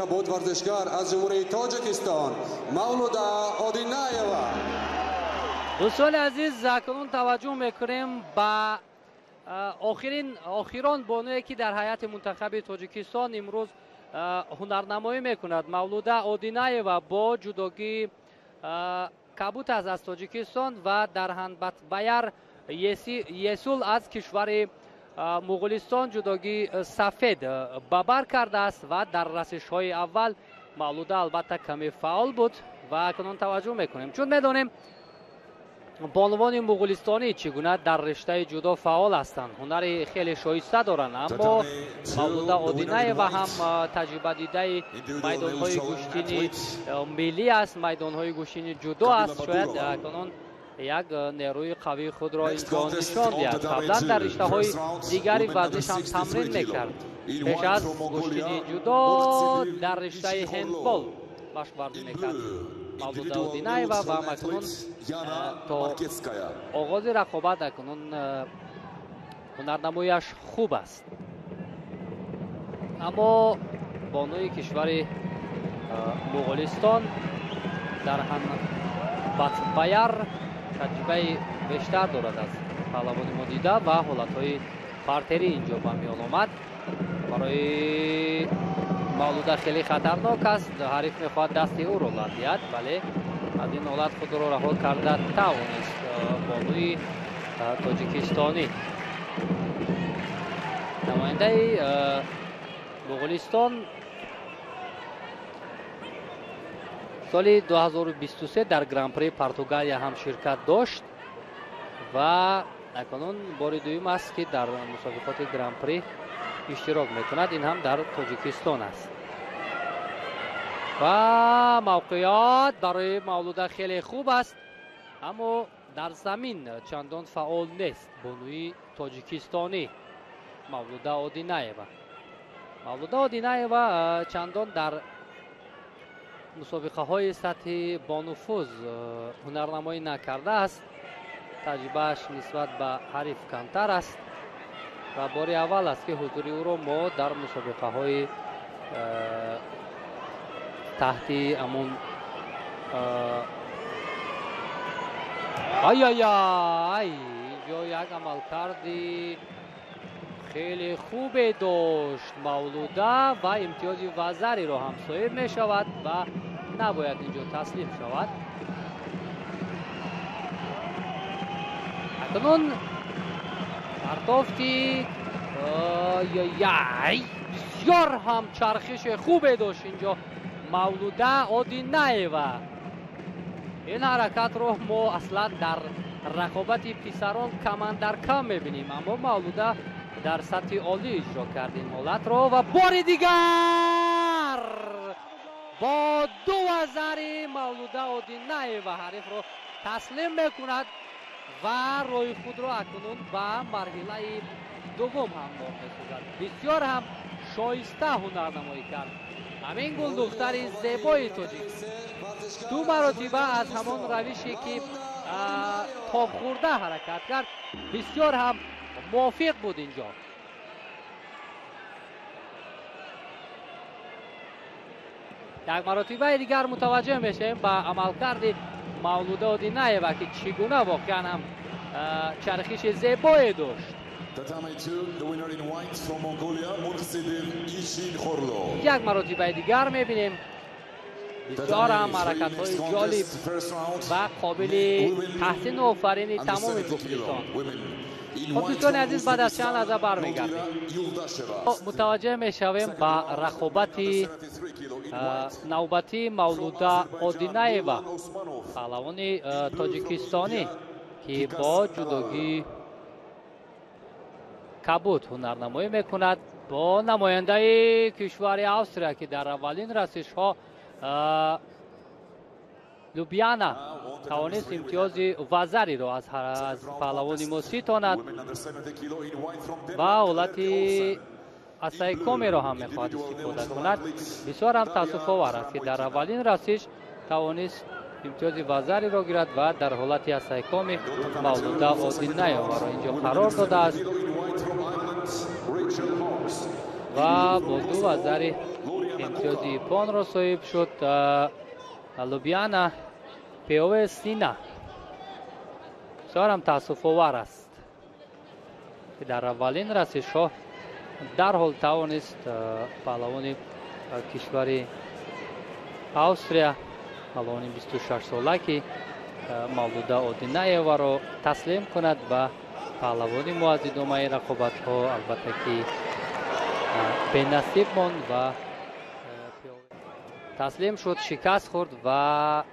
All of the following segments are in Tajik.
Кабуд варзишгар аз Ҷумҳурии Тоҷикистон Мавлуда Одинаева. Дӯстони азиз, акнун таваҷҷӯҳ мекунем ба охирон бонуе, ки дар ҳайати мунтахаби Тоҷикистон имрӯз ҳунарнамоӣ мекунад. Мавлуда Одинаева бо ҷудогии кабут аст аз Тоҷикистон ва Дарханбатбаяр Есул аз кишвари Муғулистон ҷудогии сафед ба бар кардааст ва дар расишҳои аввал Мавлуда албатта каме фаъол буд ва акнун таваҷҷӯҳ мекунем, чун медонем бонувони муғулистонӣ чӣ гуна дар риштаи ҷудо фаъол ҳастанд, ҳунари хеле шоиста доранд. Аммо Мавлуда Одинаева ҳам таҷрибадидаи майдонҳои гӯштини миллӣ аст, майдонҳои гӯштини ҷудо аст. Шояд акнун як нерӯи қавии худро инҷо нишон диҳад. Қаблан дар риштаҳои дигари варзиш ҳам тамрин мекард. Пеш аз гӯштини ҷудо дар риштаи ҳендбол машқварзӣ мекард Мавлуда Одинаева ва акнун то оғози рақобат акнун ҳунарнамояш хуб аст. Аммо бонуи кишвари Муғулистон Дарханбатбаяр таҷрибаи бештар дорад аз паҳлавони мо дида ва ҳолатҳои партерӣ инҷо ба миён омад. Барои Мавлуда хеле хатарнок аст. Ҳариф мехоҳад дасти ӯро лат диҳад, вале аз ин ҳолат худро раҳо карда тавонист бонуи тоҷикистонӣ. Намояндаи Муғулистон соли 2023 дар Гран-при Португалия ҳам ширкат дошт ва акнун бори дуюм аст, ки дар мусобиқоти Гран-при иштирок мекунад. Ин ҳам дар Тоҷикистон аст ва мавқеият барои Мавлуда хеле хуб аст, аммо дар замин чандон фаъол нест бонуи тоҷикистонӣ Мавлуда Одинаева. Мавлуда Одинаева чандон дар мусобиқаҳои сатҳи бонуфуз ҳунарнамоӣ накардааст. Таҷрибааш нисбат ба ҳариф камтар аст ва бори аввал аст, ки ҳузури ӯро мо дар мусобиқаҳои таҳти ҳамон ай-ай-ай, инҷо як амалкарди хеле хубе дошт Мавлуда ва имтиёзи вазариро ҳам соҳиб мешавад ва набояд инҷо таслим шавад. Акнун партофти яй, бисёр ҳам чархиши хубе дошт инҷо Мавлуда Одинаева. Ин ҳаракатро мо аслан дар рақобати писарон камандар кам мебинем, аммо Мавлуда дар сатҳи олӣ иҷро кард ин ҳолатро ва бори дигар бо ду вазари Мавлуда Одинаева ҳарифро таслим мекунад ва роҳи худро акнун ба марҳилаи дуввум ҳамвор месозад. Бисёр ҳам шоиста ҳунарнамоӣ кард ҳамин гулдухтари зебои тоҷик. Ду маротиба аз ҳамон равише, ки тоб хӯрда ҳаракат кард, бисёр ҳам мувофиқ буд инҷо. Як маротибаи дигар мутаваҷҷеҳ мешавем ба амалкарди Мавлуда Одинаева, ки чӣ гуна воқеан ҳам чархиши зебое дошт. Як маротибаи дигар мебинем, бисёр ҳам ҳаракатҳои ҷолиб ва қобили таҳсину офарини тамоми мухлисон. Хуб, дӯстони азиз, баъд аз чанд лаҳза бармегардем. Мутаваҷҷеҳ мешавем ба рақобати навбатии Мавлуда Одинаева, паҳлавони тоҷикистонӣ, ки бо ҷудогии кабуд ҳунарнамоӣ мекунад бо намояндаи кишвари Австрия, ки дар аввалин расишҳо Любяна тавонист имтиёзи вазариро аз паҳлавони мо ситонад ва ҳолати асайкомеро ҳам мехоҳад истифода кунад. Бисёр ҳам таассуфовар аст, ки дар аввалин расиш тавонист имтиёзи вазариро гирад ва дар ҳолати асайкоми Мавлуда Одинаеваро инҷо қарор додааст ва бо ду вазари Имтиёзи иппонро соҳиб шуд. Лубяна Пиове Сина. Бисёр ҳам таассуфовар аст, ки дар аввалин расишҳо дарҳол тавонист паҳлавони кишвари Австрия, паҳлавони 26-сола, ки Мавлуда Одинаеваро таслим кунад ва паҳлавони мо аз идомаи рақобатҳо албатта ки бенасиб монд ва таслим шуд, шикаст хӯрд ва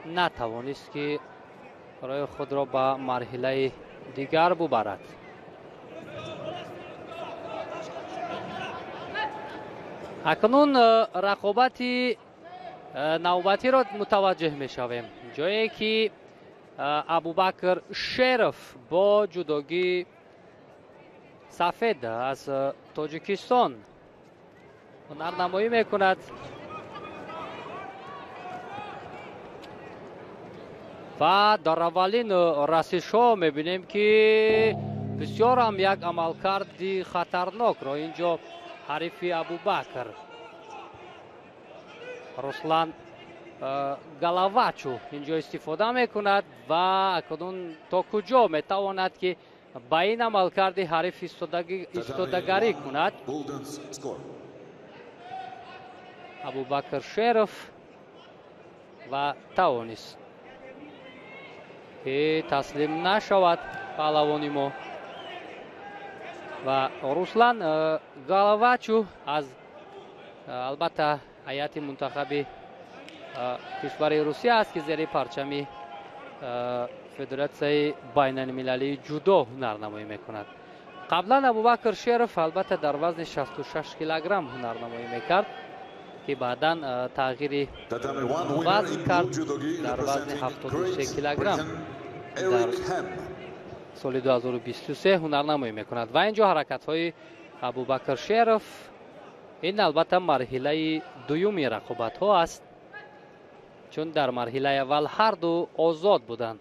натавонист, ки роҳи худро ба марҳилаи дигар бубарад. Акнун рақобати навбатиро мутаваҷҷеҳ мешавем, ҷое ки Абубакр Шеров бо ҷудогии сафед аз Тоҷикистон ҳунарнамоӣ мекунад ва дар аввалин расишҳо мебинем, ки бисёр ҳам як амалкарди хатарнокро инҷо ҳарифи Абубакр Руслан Галавачу инҷо истифода мекунад ва акнун то куҷо метавонад, ки ба ин амалкарди ҳариф истодагарӣ кунад Абубакр Шеров ва тавонист, ки таслим нашавад паҳлавони мо. Ва Руслан Галавачу аз албатта ҳайати мунтахаби кишвари Русия аст, ки зери парчами Федератсияи байналмилалии ҷудо ҳунарнамоӣ мекунад. Қаблан Абубакр Шеров албатта дар вазни 66 килограмм ҳунарнамоӣ мекард, ки баъдан тағйири вазн кард, дар вазни 73 килограмм дар соли 2023 ҳунарнамоӣ мекунад. Ва инҷо ҳаракатҳои Абубакр Шеров, ин албатта марҳилаи дуюми рақобатҳо аст, чун дар марҳилаи аввал ҳарду озод буданд.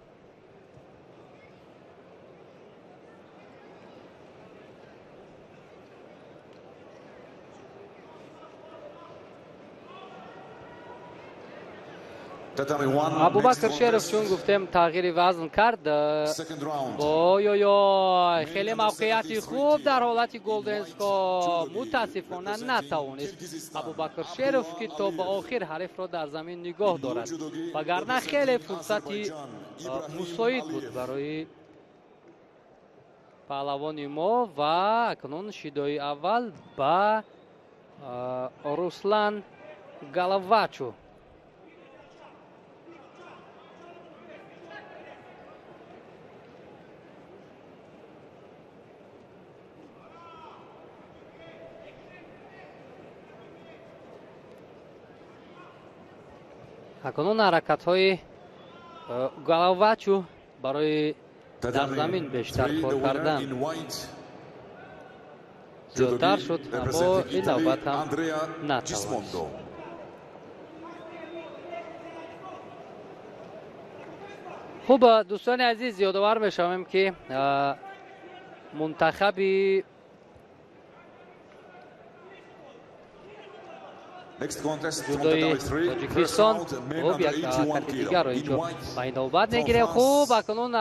Абубакр Шеров, чун гуфтем, тағйири вазн кард. Ой-ой-ой, хеле мавқеияти хуб дар ҳолати golden score. Мутаассифона натавонист Абубакр Шеров, ки то ба охир ҳарифро дар замин нигоҳ дорад, вагарна хеле фурсати мусоид буд барои паҳлавони мо. Ва акнун шидои аввал ба Руслан Галавачу. Акнун ҳаракатҳои Галавачу барои дар замин бештар кор кардан зиёдтар шуд, аммо ин навбат ҳам натавонист. Хуб, дӯстони азиз, ёдовар мешавем, ки мунтахаби ҷудои Тоҷикистон хуб як ҳаракати дигарро инҷо ба ин навбат мегирем. Хуб, акнун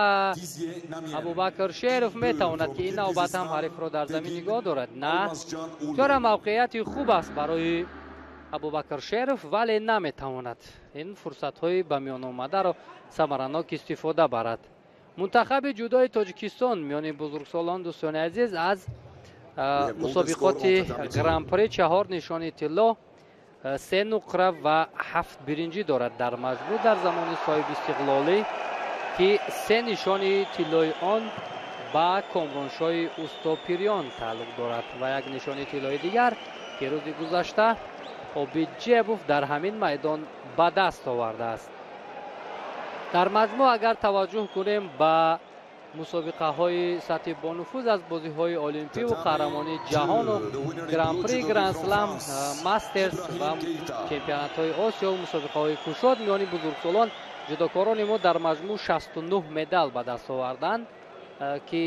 Абубакр Шеров метавонад, ки ин навбат ҳам ҳарифро дар замин нигоҳ дорад. На, бисёрам мавқеияти хуб аст барои Абубакр Шеров, вале наметавонад ин фурсатҳои ба миён омадаро самаранок истифода барад. Мунтахаби ҷудои Тоҷикистон миёни бузургсолон, дӯстони азиз, аз мусобиқоти гран-при 4 нишони тилло, 3 нуқра ва 7 биринҷӣ дорад. Дар маҷмӯъ дар замони соҳибистиқлолӣ, ки 3 нишони тиллои он ба Комроншоҳи Устопирён тааллуқ дорад ва як нишони тиллои дигар, ки рӯзи гузашта Обид Ҷебов дар ҳамин майдон ба даст овардааст. Дар маҷмӯъ агар таваҷҷӯҳ кунем ба мусобиқаҳои сатҳи бонуфуз аз бозиҳои олимпӣ ва қаҳрамонии ҷаҳону гран-при, гранд-слам, мастерс ва чемпионатҳои Осиё ва мусобиқаҳои кушод миёни бузургсолон, ҷудокорони мо дар маҷмӯъ 69 медал ба даст оварданд, ки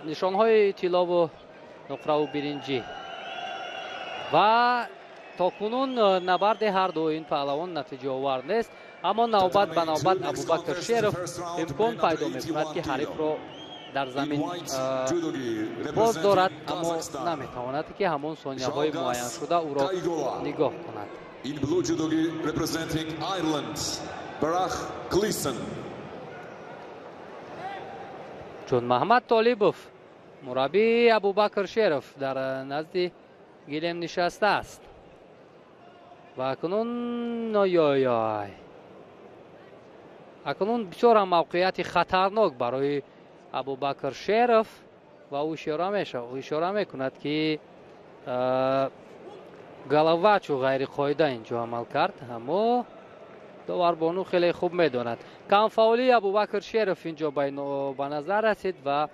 нишонҳои тиллову нуқраву биринҷӣ ва То кунун набарди ҳар ду ин паҳлавон натиҷаовар нест, аммо навбат ба навбат Абубакр Шеров имкон пайдо мекунад, ки ҳарифро дар замин боз дорад, аммо наметавонад, ки ҳамон сонияҳои муайяншуда ӯро нигоҳ кунад. In blue judogi representing Ireland, Barach Gleeson. Чун Маҳмад Толибов, мураббии Абубакр Шеров, дар назди гилем нишастааст. Ва акнун ой-ой, акнун бисёр ҳам мавқеияти хатарнок барои Абубакр Шеров ва ӯ ишора мекунад, ки Головачу ғайриқоида инҷо амал кард, аммо доварбону хеле хуб медонад. Камфаъолии Абубакр Шеров инҷо ба назар расид ва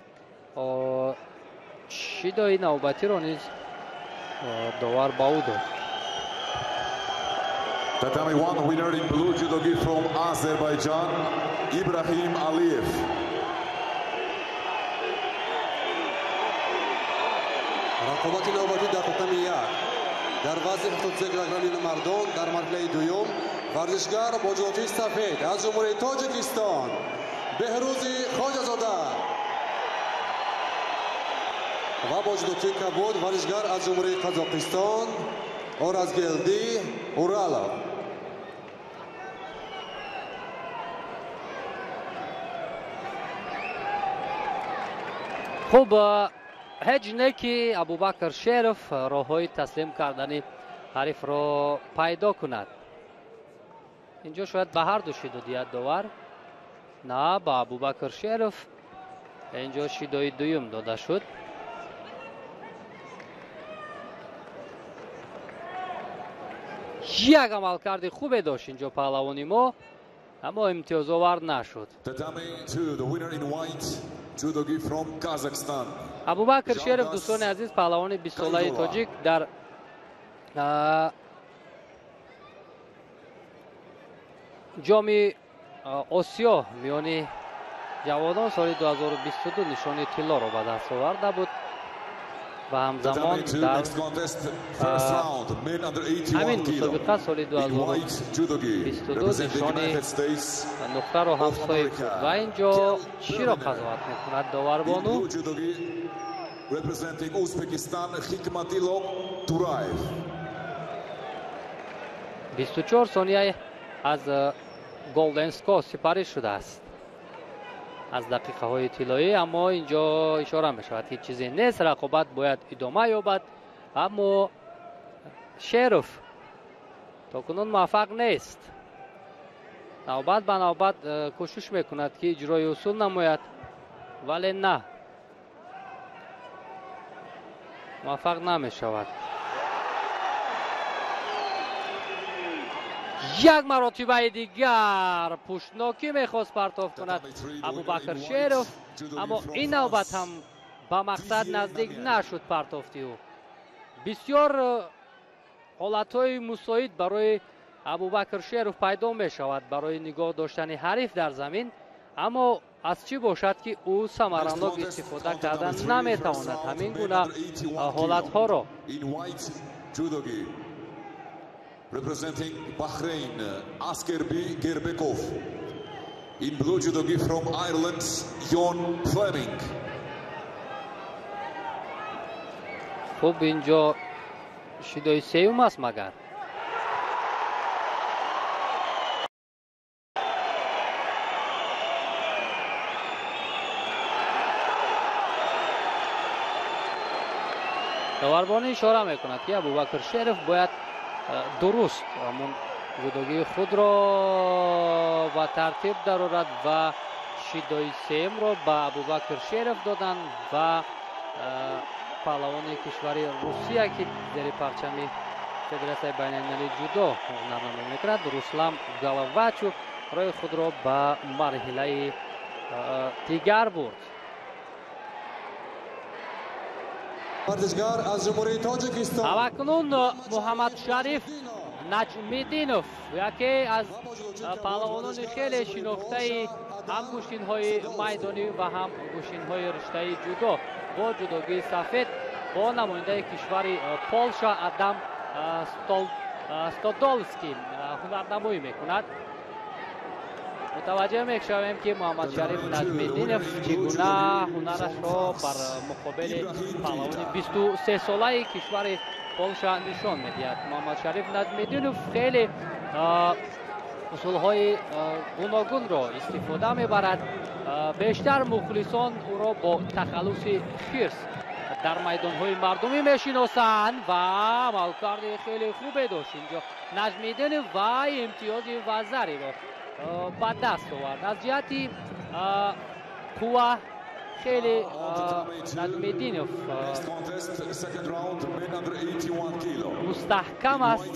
шидои навбатиро низ довар ба ӯ дод. Tatami 1 winner in blue judogi from Azerbaijan, Ibrahim Aliyev. Рақобати навбатӣ дар татами 1 дар вазни 73 килограмми мардон дар марҳилаи дуюм варзишгар бо ҷудокии сафед аз Ҷумҳурии Тоҷикистон Беҳрӯзи Хоҷазода ва бо ҷудокии кабуд варзишгар аз Ҷумҳурии Қазоқистон Оразгелди Уралов. Хуб, ҳеҷ не ки Абубакр Шеров роҳҳои таслим кардани ҳарифро пайдо кунад. Инҷо шояд ба ҳар ду шидо диҳад довар. На, ба Абубакр Шеров инҷо шидои дуюм дода шуд. Як амалкарди хубе дошт инҷо паҳлавони мо, аммо имтиёзовар нашуд. Tatami 2, the winner in white judogi from Kazakhstan. Абубакр Шеров, дӯстони азиз, паҳлавони бистсолаи тоҷик дар ҷоми Осиё миёни ҷавонон соли 2022 нишони тиллоро ба даст оварда буд ва ҳамзамон дар ҳамин мусобиқа соли 2022 нишони нуқтаро ҳам соҳиб шуд. Ва инҷо чиро қазоват мекунад доварбону? Representing Uzbekistan, Hikmatillo Turaev. 24 сония аз Golden Score сипарӣ шудааст аз дақиқаҳои тиллоӣ, аммо инҷо ишора мешавад, ки чизе нест, рақобат бояд идома ёбад, аммо Шеров то кунун муваффақ нест. Навбат ба навбат кӯшиш мекунад, ки иҷрои усул намояд, вале на, муваффақ намешавад. Як маротибаи дигар пуштнокӣ мехост партоф кунад Абубакр Шеров, аммо ин навбат ҳам ба мақсад наздик нашуд партофти ӯ. Бисёр ҳолатҳои мусоид барои Абубакр Шеров пайдо мешавад барои нигоҳ доштани ҳариф дар замин, аммо аз чӣ бошад, ки ӯ самаранок истифода кардан наметавонад ҳамин гуна ҳолатҳоро. Representing Bahrain, Askerbi Gerbekov. In blue judogi from Ireland, Jon Fleming. Хуб, инҷо шидои сеюм аст магар. Доварбонӣ ишора мекунад, ки Абубакр Шеров бояд дуруст ҳамон ҷудогии худро ба тартиб дарорад ва шидои сеюмро ба Абубакр Шеров доданд ва паҳлавони кишвари Русия, ки зери парчами Федератсияи байналмилалии ҷудо ҳунарнамоӣ мекунад, Руслан Головачу роҳи худро ба марҳилаи дигар бурд. Варзишгар аз Ҷумҳурии Тоҷикистон Акнун Муҳаммадшариф Наҷмиддинов, яке аз паҳлавонони хеле шинохтаи ҳам гӯштинҳои майдонӣ ва ҳам гӯштинҳои риштаи ҷудо бо ҷудогии сафед бо намояндаи кишвари Полша Адам Стодолский ҳунарнамоӣ мекунад. Мутаваҷҷеҳ мешавем, ки Муҳаммадшариф Наҷмиддинов чӣ гуна ҳунарашро бар муқобили паҳлавони 23-солаи кишвари Полша нишон медиҳад. Муҳаммадшариф Наҷмиддинов хеле усулҳои гуногунро истифода мебарад. Бештар мухлисон ӯро бо тахаллуси Хирс дар майдонҳои мардумӣ мешиносанд ва амалкарди хеле хубе дошт инҷо Наҷмиддинов ва имтиёзи вазариро ба даст овард. Аз ҷиҳати қувва хеле Наҷмиддинов мустаҳкам аст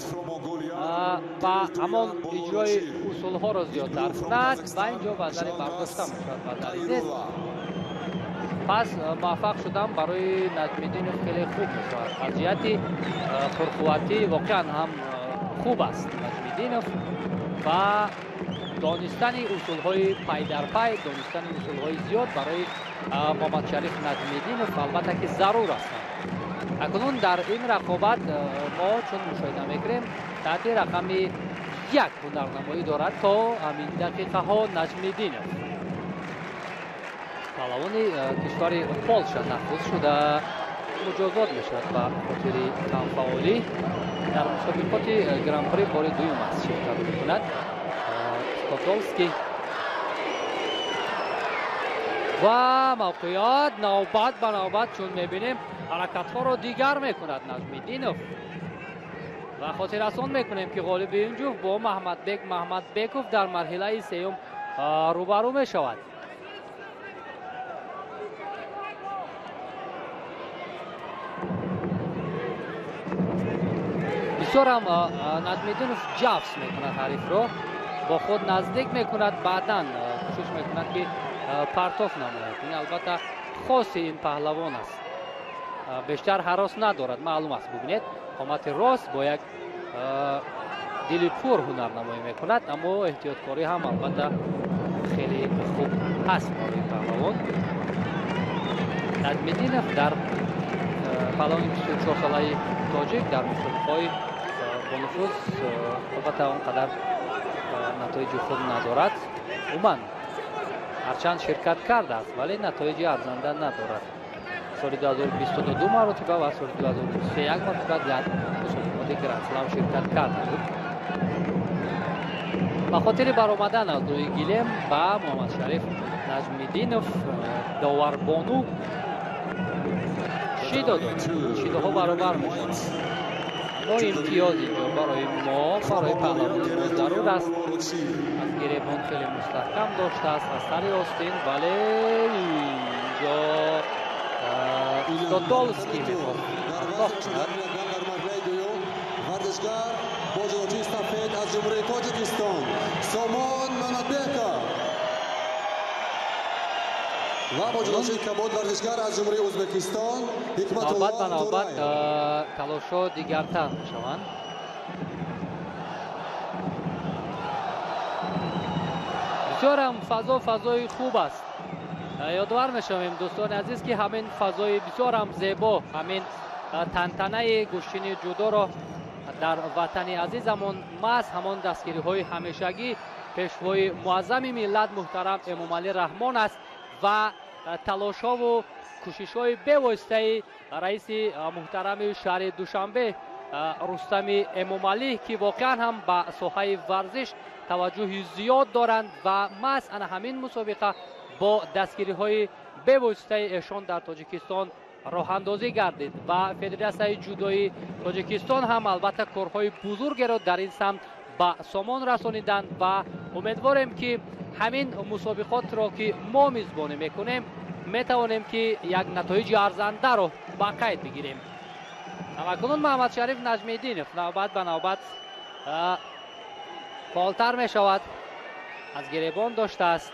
ва ҳамон иҷрои усулҳоро зиёдтар кунад ва инҷо вазари бардошта мешавад, вазари нест. Пас муваффақ шудан барои Наҷмиддинов хеле хуб мешавад. Аз ҷиҳати пурқувватӣ воқеан ҳам хуб аст Наҷмиддинов ва донистани усулҳои пайдарпай, донистани усулҳои зиёд барои Муҳаммадшариф Наҷмиддинов албатта ки зарур ҳастанд. Акнун дар ин рақобат мо чун мушоҳида мекунем, таҳти рақами 1 ҳунарнамоӣ дорад то ҳамин дақиқаҳо Наҷмиддинов. Паҳлавони кишвари Полша нахуст шуда муҷозот мешавад ба хотири камфаъолӣ. Дар мусобиқоти Гран-при бори дуюм аст ширкат мекунад Стодолский ва мавқеият навбат ба навбат чун мебинем ҳаракатҳоро дигар мекунад Наҷмиддинов ва хотиррасон мекунем, ки ғолиби ин ҷуфт бо Маҳмадбек Маҳмадбеков дар марҳилаи сеюм рӯбарӯ мешавад. Бисёрам Наҷмиддинов ҷафс мекунад ҳарифро, бо худ наздик мекунад, баъдан кӯшиш мекунад, ки партоф намояд. Ин албатта хоси ин паҳлавон аст, бештар ҳарос надорад, маълум аст. Бубинед, қомати рост бо як дили пур ҳунарнамоӣ мекунад, аммо эҳтиёткорӣ ҳам албатта хеле хуб ҳаст барои паҳлавон. Наҷмиддинов дар паҳлавони 24-солаи тоҷик дар мусобиқаҳои бонуфуз албатта он қадар натоиҷи хуб надорад. Умуман ҳарчанд ширкат кардааст, вале натоиҷи арзанда надорад. Соли 2022 ду маротиба ва соли 2023 як маротиба дар мусобиқоти Гранд-слам ширкат карда буд. Ба хотири баромадан аз рӯи гилем ба Муҳаммадшариф Наҷмиддинов доварбону шидо дод. Шидоҳо баробар мешаванд. Мо имтиёз инҷо барои мо, барои паҳлавони мо зарур аст. Аз гиребон хеле мустаҳкам доштааст аз сари остин, вале инҷо Стодолский мехост партоф кунад. Варзишгар бо ҷилочии сафед аз Ҷумҳурии Тоҷикистон Сомон Мамадбеков ва бо ҷилочии кабуд варзишгар аз Ҷумҳурии Ӯзбекистон Ҳикматулло Навбат ба навбат талошҳо дигартар мешаванд. Бисёрам фазо фазои хуб аст. Ёдовар мешавем, дӯстони азиз, ки ҳамин фазои бисёрам зебо, ҳамин тантанаи гӯштини ҷудоро дар ватани азизамон маҳз ҳамон дастгириҳои ҳамешагӣ пешвои муаззами миллат муҳтарам Эмомалӣ Раҳмон аст ва талошҳову кӯшишҳои бевоситаи раиси муҳтарами шаҳри Душанбе Рустами Эмомалӣ, ки воқеан ҳам ба соҳаи варзиш таваҷҷӯҳи зиёд доранд ва маҳз ана ҳамин мусобиқа бо дастгириҳои бевоситаи эшон дар Тоҷикистон роҳандозӣ гардид ва Федератсияи ҷудои Тоҷикистон ҳам албатта корҳои бузургеро дар ин самт ба сомон расониданд ва умедворем, ки ҳамин мусобиқотро, ки мо мизбонӣ мекунем, метавонем, ки як натоиҷи арзандаро ба қайд бигирем. Акнун Муҳаммадшариф Наҷмиддинов навбат ба навбат фаъолтар мешавад, аз гиребон доштааст,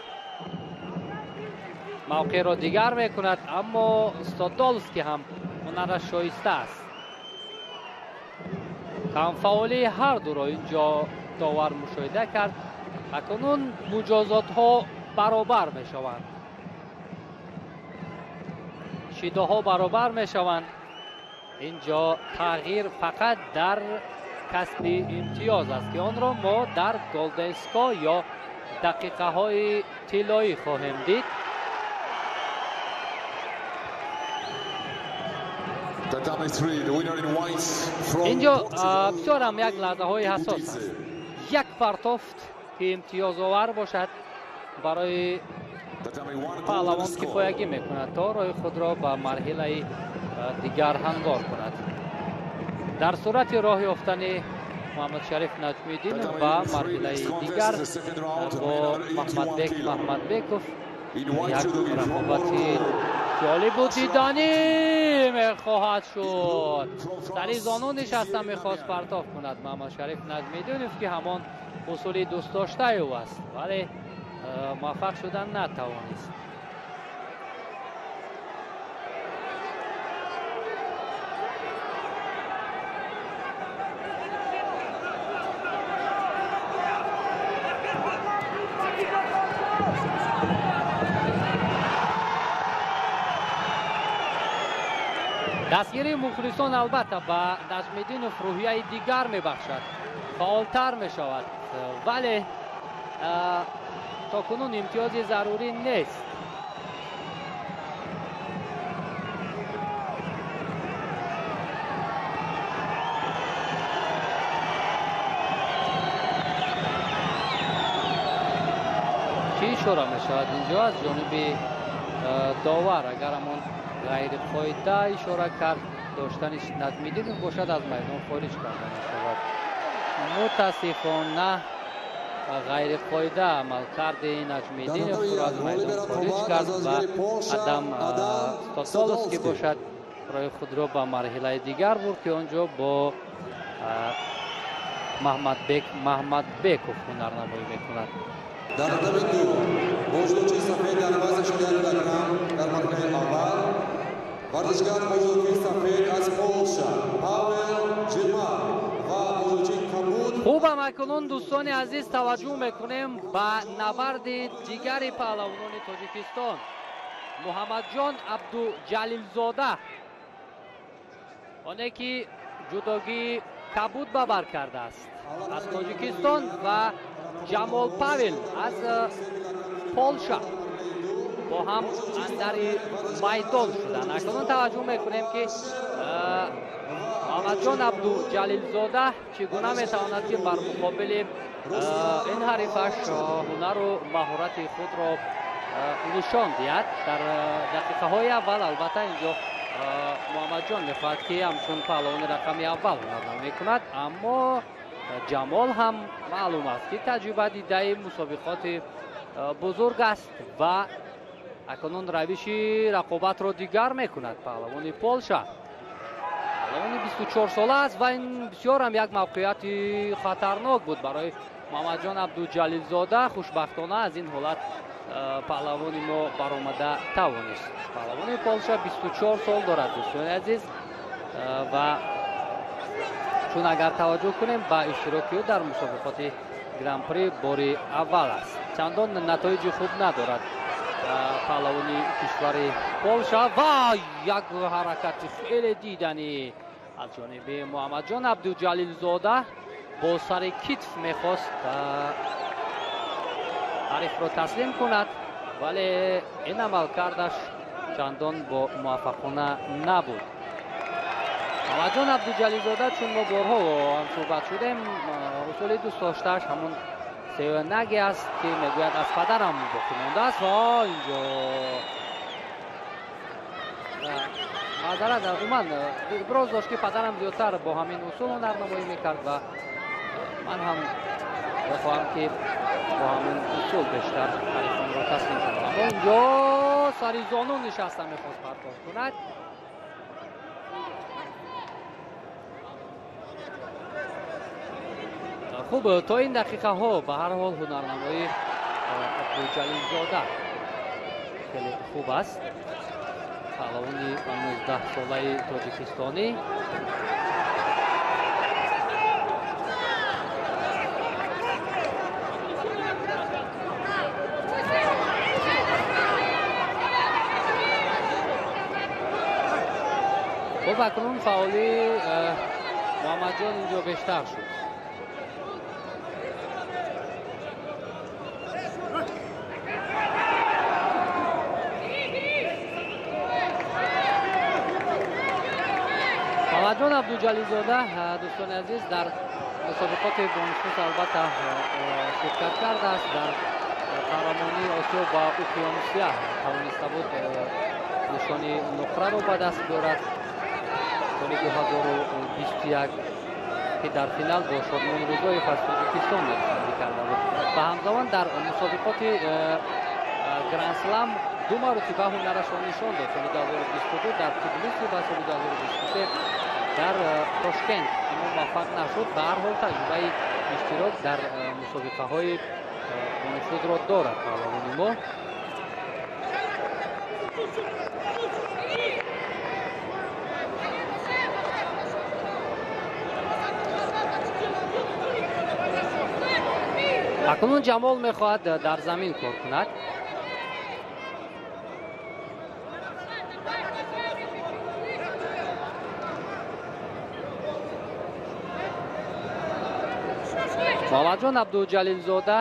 мавқеъро дигар мекунад, аммо Стодолский ҳам ҳунараш шоиста аст. Камфаъолии ҳар дуро инҷо довар мушоҳида кард. Акнун муҷозотҳо баробар мешаванд, шидоҳо баробар мешаванд. Инҷо тағйир фақат дар касби имтиёз аст, ки онро мо дар golden score ё дақиқаҳои тиллоӣ хоҳем дид. Инҷо бисёр ҳам як лаҳзаҳои ҳассос аст. Як партофт ки имтиёзовар бошад барои паҳлавон кифоягӣ мекунад, то роҳи худро ба марҳилаи дигар ҳамвор кунад. Дар сурати роҳ ёфтани Муҳаммадшариф Наҷмиддинов ба марҳилаи дигар бо Маҳмадбек Маҳмадбеков як рақобати ҷолибу диданӣ мехоҳад шуд. Сари зону нишаста мехост партоф кунад Муҳаммадшариф Наҷмиддинов, ки ҳамон усули дӯстдоштаи ӯ аст, вале муваффақ шудан натавонист. Дастгирии мухлисон албатта ба Наҷмиддинов рӯҳияи дигар мебахшад, фаъолтар мешавад, вале то кунун имтиёзи зарурӣ нест. Чӣ ишора мешавад инҷо аз ҷониби довар? Агар ҳамон ғайриқоида ишора кард, доштани Наҷмиддинов бошад, аз майдон хориҷ карда мешавад. Мутаассифона ғайриқоида амалкарди Наҷмиддиновро аз майдон хориҷ кард ва Адам Стодоловский бошад роҳи худро ба марҳилаи дигар бурд, ки он ҷо бо Маҳмадбек Маҳмадбеков ҳунарнамоӣ мекунад. Дар татами ду бо ҷудочии сафед дар вазни 61 килограмм дар марҳилаи аввал варзишгар бо ҷудочии сафед аз Полша Павел Ҷемал ва бо ҷудочии кабуд. Хубам, акнун дӯстони азиз таваҷҷӯҳ мекунем ба набарди дигари паҳлавонони Тоҷикистон. Муҳаммадҷон Абдуҷалилзода, оне ки ҷудогии кабуд ба бар кардааст аз Тоҷикистон, ва Ҷамол Павел аз Полша бо ҳам андари майдон шуданд. Акнун таваҷҷӯҳ мекунем, ки Муҳаммадҷон Абдуҷалилзода чӣ гуна метавонад, ки бар муқобили ин ҳарифаш ҳунару маҳорати худро нишон диҳад. Дар дақиқаҳои аввал албатта инҷо Муҳаммадҷон мехоҳад, ки ҳамчун паҳлавони рақами аввал ҳунарнамоӣ мекунад, аммо Ҷамол ҳам маълум аст, ки таҷриба дидаи мусобиқоти бузург аст ва акнун равиши рақобатро дигар мекунад. Паҳлавони Полша паҳлавони 24 сола аст ва ин бисёр ҳам як мавқеияти хатарнок буд барои Муҳаммадҷон Абдуҷалилзода. Хушбахтона аз ин ҳолат паҳлавони мо баромада тавонист. Паҳлавони Полша 24 сол дорад, дӯстони азиз, ва чун агар таваҷҷӯҳ кунем ба иштироки ӯ дар мусобиқоти гран-при бори аввал аст. Чандон натоиҷи хуб надорад паҳлавони кишвари Полша ва як ҳаракати хеле диданӣ аз ҷониби Муҳаммадҷон Абдуҷалилзода бо сари китф мехост ҳарифро таслим кунад, вале ин амалкардаш чандон бо муваффақона набуд. Муҳаммадҷон Абдуҷалилзода, чун мо борҳо ҳамсӯҳбат шудем, усули дӯстдоштааш ҳамон сеюнаги аст, ки мегӯяд аз падарам боқӣ мондааст. Ва инҷо маъзарат, умуман иброз дошт, ки падарам зиёдтар бо ҳамин усул ҳунарнамоӣ мекард ва ман ҳам мехоҳам, ки бо ҳамин усул бештар ҳарифонро таслим кунам. Аммо инҷо сари зону нишаста мехост партоф кунад. Хуб, то ин дақиқаҳо ба ҳар ҳол ҳунарнамоии Абдуҷалилзода хеле хуб аст. Паҳлавони 19-солаи тоҷикистонӣ. Хуб, Акнун фаъолии Муҳаммадҷон инҷо бештар шуд. Муҳаммадҷон Абдуҷалилзода, дӯстони азиз, дар мусобиқоти бонуфуз албатта ширкат кардааст. Дар қаҳрамонии Осиё ва Уқёнусия тавониста буд нишони нуқраро ба даст биёрад соли 2021, ки дар финал бо Шодмон Рӯзоев аз Тоҷикистон бозӣ карда буд ва ҳамзамон дар мусобиқоти Грандслам ду маротиба ҳунарашро нишон дод. Соли 2022 дар Тбилиси ва соли 2023 дар Тошкент, аммо муваффақ нашуд. Ба ҳар ҳол таҷрибаи иштирок дар мусобиқаҳои бонуфузро дорад паҳлавони мо. Акнун Ҷамол мехоҳад дар замин кор кунад. Муҳаммадҷон Абдуҷалилзода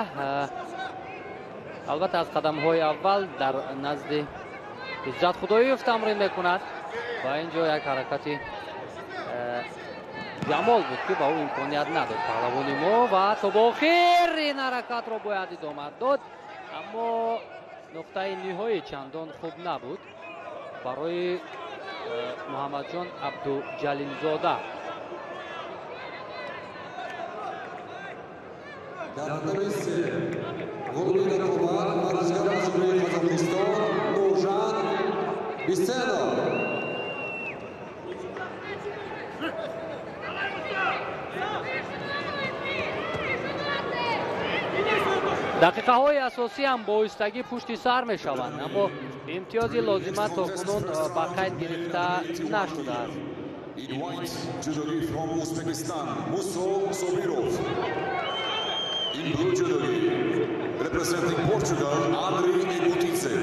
албатта аз қадамҳои аввал дар назди Иззат Худоев тамрин мекунад ва инҷо як ҳаракати Ҷамол буд, ки ба ӯ имконият надод паҳлавони мо ва то ба охир ин ҳаракатро бояд идома дод, аммо нуқтаи ниҳоӣ чандон хуб набуд барои Муҳаммадҷон Абдуҷалилзода. Дар татами се ғолиби рақобат варзишгар аз Ҷумҳурии Қазоқистон Нуржан Бисенов. Дақиқаҳои асосӣ ҳам бо оҳистагӣ пушти сар мешаванд, аммо имтиёзи лозима то кунун ба қайд гирифта нашудааст. In white, judogi from Uzbekistan, Muso Sobirov. In blue judogi, representing Portugal, Andriy Egutidze.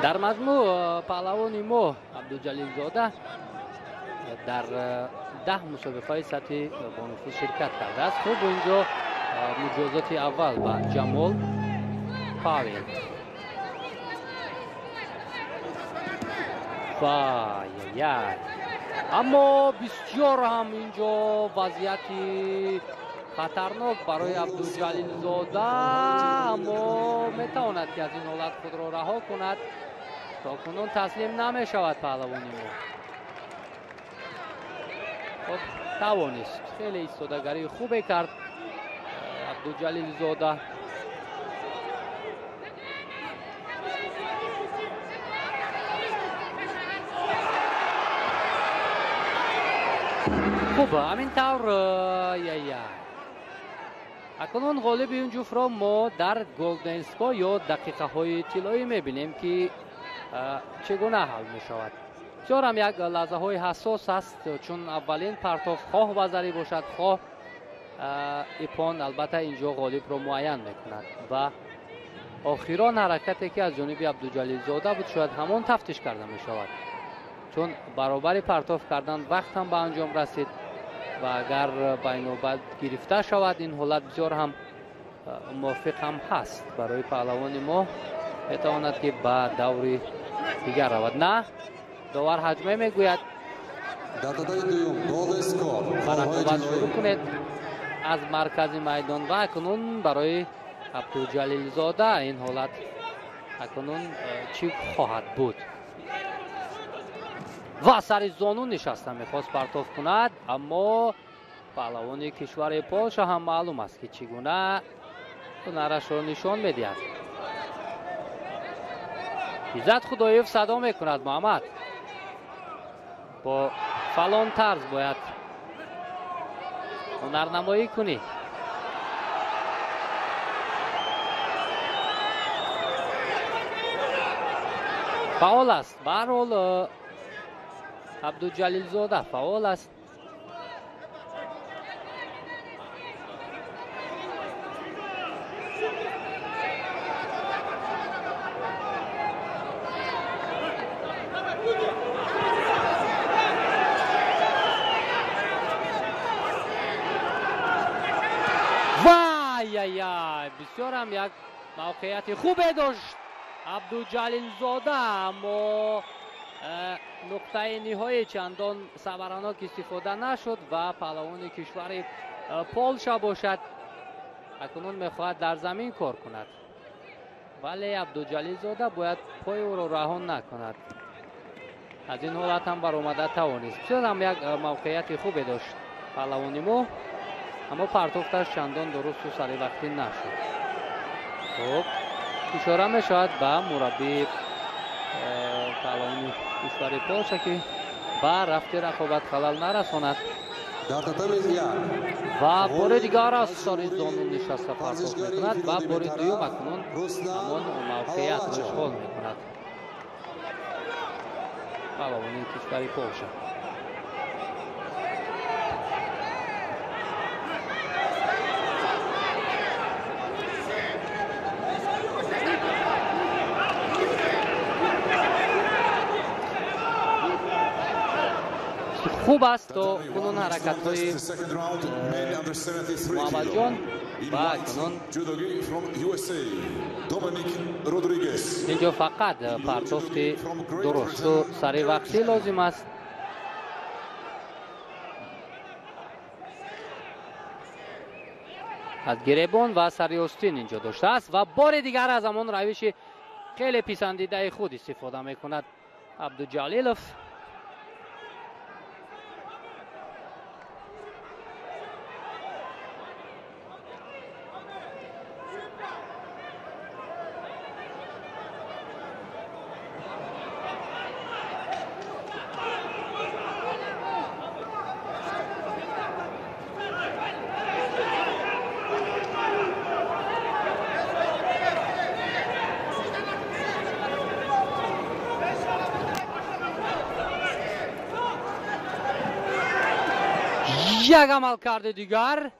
Дар маҷмӯъ паҳлавони мо Абдуҷалилзода дар 10 мусобиқаи сатҳи бонуфуз ширкат кардааст. Хуб, инҷо муҷозоти аввал ба Ҷамол Павел. Вай-яй! Аммо бисёр ҳам инҷо вазъияти хатарнок барои Абдуҷалилзода, аммо метавонад ки аз ин ҳолат худро раҳо кунад. То кунун таслим намешавад паҳлавони мо. Хуб, тавонист, хеле истодагарии хубе кард Абдуҷалилзода. Хуб, ҳамин тавр яя. Акнун ғолиби ин ҷуфтро мо дар Golden Score ё дақиқаҳои тиллоӣ мебинем, ки чӣ гуна ҳал мешавад. Бисёр ҳам як лаҳзаҳои ҳассос аст, чун аввалин партоф хоҳ вазарӣ бошад, хоҳ ипон, албатта инҷо ғолибро муайян мекунад ва охирон ҳаракате ки аз ҷониби Абдуҷалилзода буд, шояд ҳамон тафтиш карда мешавад, чун баробари партоф кардан вақт ҳам ба анҷом расид ва агар байнобат гирифта шавад, ин ҳолат бисёр ҳам мувофиқ ҳам ҳаст барои паҳлавони мо, метавонад ки ба даври дигар равад. На, довар ҳаҷме мегӯяд. Дар татами дуюм Golden Score. Ба рақобат шурӯъ кунед аз маркази майдон ва акнун барои Абдуҷалилзода ин ҳолат акнун чӣ хоҳад буд? Ва сари зону нишаста мехост партоф кунад, аммо паҳлавони кишвари Полша ҳам маълум аст, ки чӣ гуна ҳунарашро нишон медиҳад. Иззат Худоев садо мекунад: Муҳаммад, бо фалон тарз бояд ҳунарнамоӣ кунӣ. Фаъол аст. Ба ҳар ҳол Абдуҷалилзода фаъол аст. Вай-яй-яй, бисёр ҳам як мавқеияти хубе дошт Абдуҷалилзода, аммо нуқтаи ниҳоӣ чандон самаранок истифода нашуд ва паҳлавони кишвари Полша бошад акнун мехоҳад дар замин кор кунад, вале Абдуҷалилзода бояд пои ӯро раҳон накунад. Аз ин ҳолат ҳам баромада тавонист. Бисёр ҳам як мавқеияти хубе дошт паҳлавони мо, аммо партофташ чандон дурусту саривақтӣ нашуд. Хуб, ишора мешавад ба мураббии паҳлавони кишвари Полша, ки ба рафти рақобат халал нарасонад. Дар татами як ва бори дигар аз сари зону нишаста партофт мекунад ва бори дуюм акнун ҳамон мавқеиятро ишғол мекунад паҳлавони кишвари Полша. Хуб аст то кунун ҳаракатҳои Муҳаммадҷон ва акнун инҷо фақат партофти дурусту саривақтӣ лозим аст. Аз гиребон ва сари остин инҷо доштааст ва бори дигар аз ҳамон равиши хеле писандидаи худ истифода мекунад Абдуҷалилов. Як амалкарди дигар,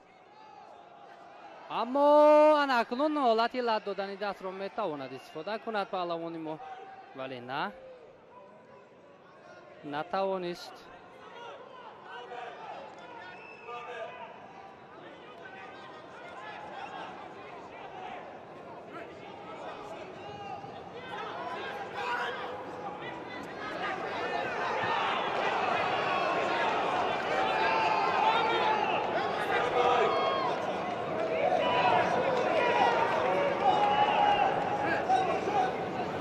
аммо ана акнун ҳолати лат додани дастро метавонад истифода кунад паҳлавони мо, вале на, натавонист.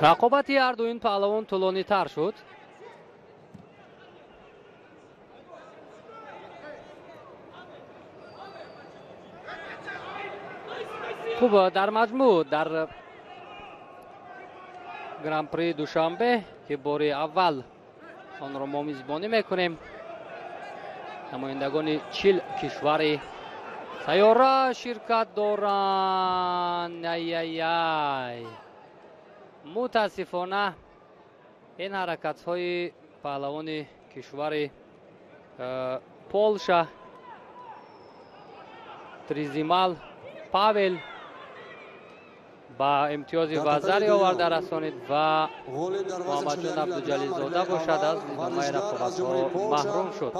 Рақобати ҳарду ин паҳлавон тӯлонитар шуд. Хуб, дар маҷмӯъ дар Гран-при Душанбе, ки бори аввал онро мо мизбонӣ мекунем, намояндагони 40 кишвари сайёра ширкат доранд. Ай-ай-ай, мутаассифона ин ҳаракатҳои паҳлавони кишвари Полша Тризимал Павел ба имтиёзи вазаре оварда расонид ва Муҳаммадҷон Абдуҷалилзода бошад аз идомаи рақобатҳо маҳрум шуд.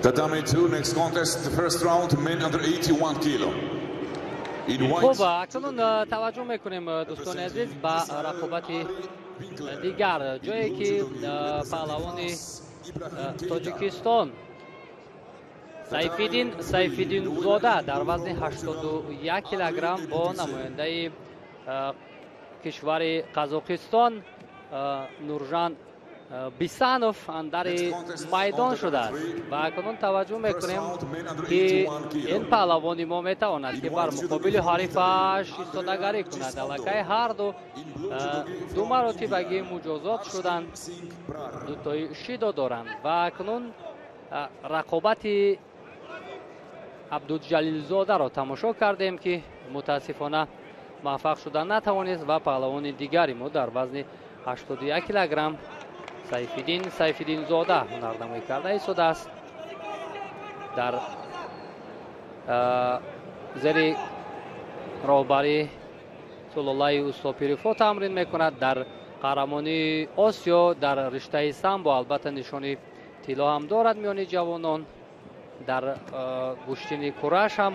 Tatami 2, next contest, the first round, men under 81 kilo. Хуб, акнун таваҷҷӯҳ мекунем, дӯстони азиз, ба рақобати дигар, ҷое ки паҳлавони Тоҷикистон Сайфиддин Сайфиддинзода дар вазни 81 килограмм бо намояндаи кишвари Қазоқистон Нуржан Бисанов андари майдон шудааст ва акнун таваҷҷӯҳ мекунем, ки ин паҳлавони мо метавонад, ки бар муқобили ҳарифаш истодагарӣ кунад. Аллакай ҳарду ду маротибагӣ муҷозот шуданд, дутои шидо доранд ва акнун рақобати Абдуҷалилзодаро тамошо кардем, ки мутаассифона муваффақ шуда натавонист ва паҳлавони дигари мо дар вазни 81 килограмм Сайфиддин Сайфиддинзода ҳунарнамоӣ карда истодааст. Дар зери роҳбарии Сулолаи Устопирифо тамрин мекунад. Дар қаҳрамонии Осиё дар риштаи самбо албатта нишони тилло ҳам дорад миёни ҷавонон. Дар гӯштини кураш ҳам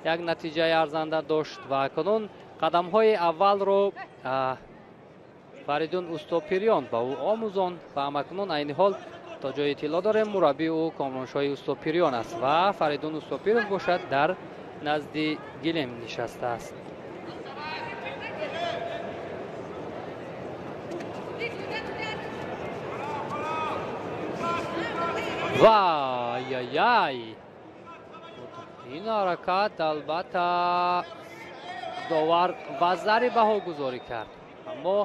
як натиҷаи арзанда дошт ва акнун қадамҳои аввалро Фаридун Устопириён ба ӯ омӯзонд ва ҳамакнун айни ҳол то ҷои иттилоъ дорем, мураббии ӯ Комроншоҳи Устопириён аст ва Фаридун Устопиров бошад, дар назди гилем нишастааст. Вай-яй-яй! Ин ҳаракат албатта довар вазари баҳогузорӣ кард, аммо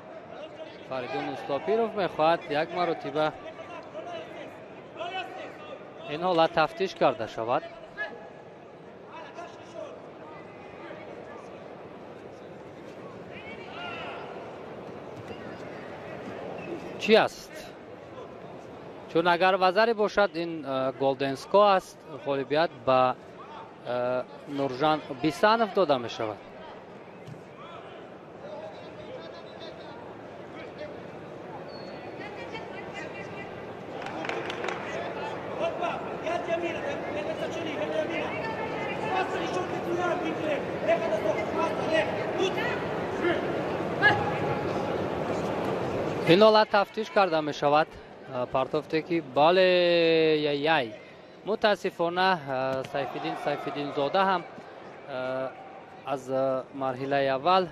Фаридун Устопиров мехоҳад як маротиба ин ҳолат тафтиш карда шавад. Чӣ аст? Чун агар вазаре бошад, ин голденско аст, ғолибият ба Нуржан Бисанов дода мешавад. Ин ҳолат тафтиш карда мешавад. Партофте ки бале, яй, мутаассифона Сайфиддин Сайфиддинзода ҳам аз марҳилаи аввал